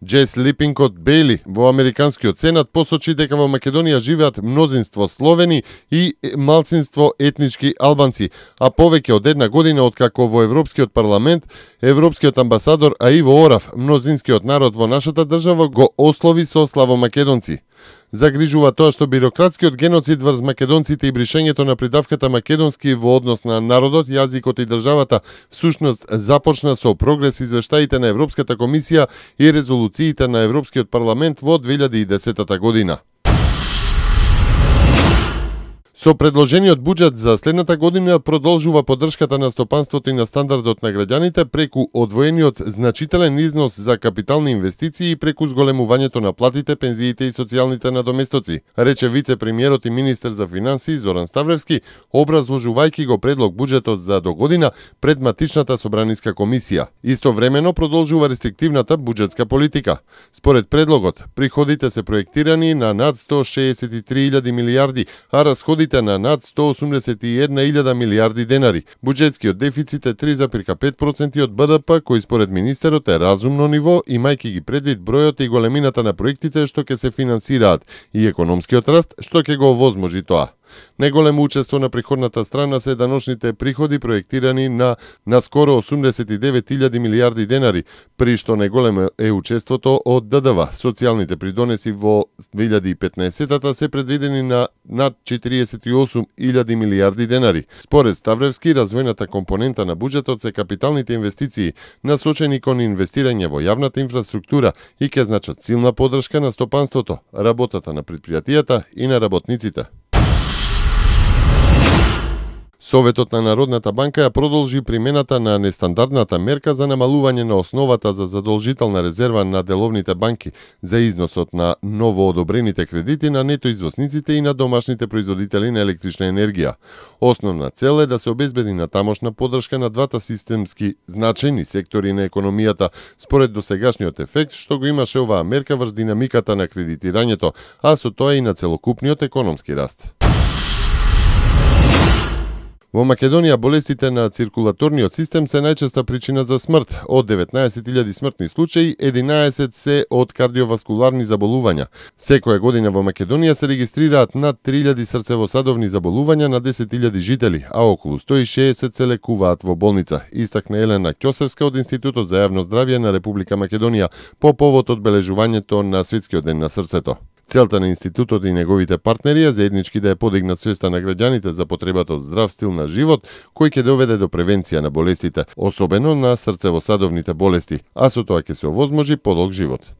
Джес Липинкот Бейли во Американскиот сенат посочи дека во Македонија живеат мнозинство словени и малцинство етнички албанци, а повеќе од една година откако во Европскиот парламент, европскиот амбасадор Аиво Орав, мнозинскиот народ во нашата држава го ослови со славомакедонци. Загрижува тоа што бирократскиот геноцид врз македонците и бришењето на придавката македонски во однос на народот, јазикот и државата всушност започна со прогрес извештаите на Европската комисија и резолуциите на Европскиот парламент во 2010 година. Со предложениот буџет за следната година продолжува поддршката на стопанството и на стандардот на граѓаните преку одвоениот значителен износ за капитални инвестиции и преку зголемувањето на платите, пензиите и социјалните надоместоци, рече вице-премиерот и министер за финансии Зоран Ставревски, образложувајќи го предлог буџетот за до година пред матичната собраниска комисија. Истовремено продолжува рестриктивната буџетска политика. Според предлогот, приходите се проектирани на над 163.000 милијарди, а расходите на над 181.000 милијарди денари. Буџетскиот дефицит е 3,5% од БДП, кој според министерот е разумно ниво, имајќи ги предвид бројот и големината на проектите што ќе се финансираат и економскиот раст што ќе го овозможи тоа. Неголемо учество на приходната страна се деношните приходи проектирани на скоро 89.000 милијарди денари, при што неголемо е учеството од ДДВ. Социјалните придонеси во 2015-та се предвидени на над 48.000 милијарди денари. Според Ставревски, развојната компонента на буџетот се капиталните инвестиции, насочени кон инвестирање во јавната инфраструктура и ќе значат силна поддршка на стопанството, работата на претпријатијата и на работниците. Советот на Народната банка ја продолжи примената на нестандардната мерка за намалување на основата за задолжителна резерва на деловните банки за износот на новоодобрените кредити на нетоизвозниците и на домашните производители на електрична енергија. Основна цел е да се обезбеди на тамошна поддршка на двата системски значајни сектори на економијата, според досегашниот ефект што го имаше оваа мерка врз динамиката на кредитирањето, а со тоа и на целокупниот економски раст. Во Македонија болестите на циркулаторниот систем се најчеста причина за смрт. Од 19.000 смртни случаи, 11 се од кардиоваскуларни заболувања. Секоја година во Македонија се регистрираат над 3.000 срцево-садовни заболувања на 10.000 жители, а околу 160 се лекуваат во болница, истакна Елена Ќосевска од Институтот за јавно здравје на Република Македонија по повод одбележувањето на Светскиот ден на срцето. Целта на институтот и неговите партнери е заеднички да ја подигнат свеста на граѓаните за потребата од здрав стил на живот, кој ќе доведе до превенција на болестите, особено на срцево-садовните болести, а со тоа ќе се овозможи подолг живот.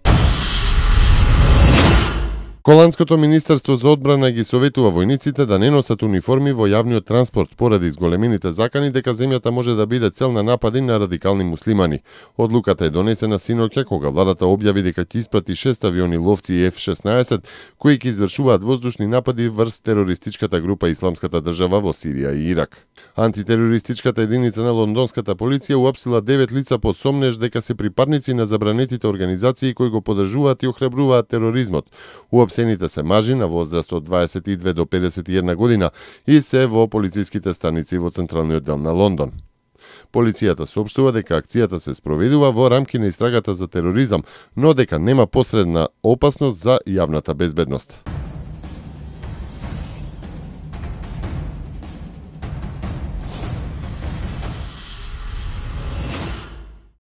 Холандското министерство за одбрана ги советува војниците да не носат униформи во јавниот транспорт поради зголемените закани дека земјата може да биде цел на напади на радикални муслимани. Одлуката е донесена синоќа кога владата објави дека ќе испрати 6 авиони ловци F-16 кои ќе извршуваат воздушни напади врз терористичката група Исламската држава во Сирија и Ирак. Антитерористичката единица на лондонската полиција уапсила 9 лица по сомнеж дека се припадници на забранетите организации кои го поддржуваат и охрабруваат тероризмот. Уапсените се мажи на возраст од 22 до 51 година и се во полициските станици во централниот дел на Лондон. Полицијата соопштува дека акцијата се спроведува во рамки на истрагата за тероризам, но дека нема посредна опасност за јавната безбедност.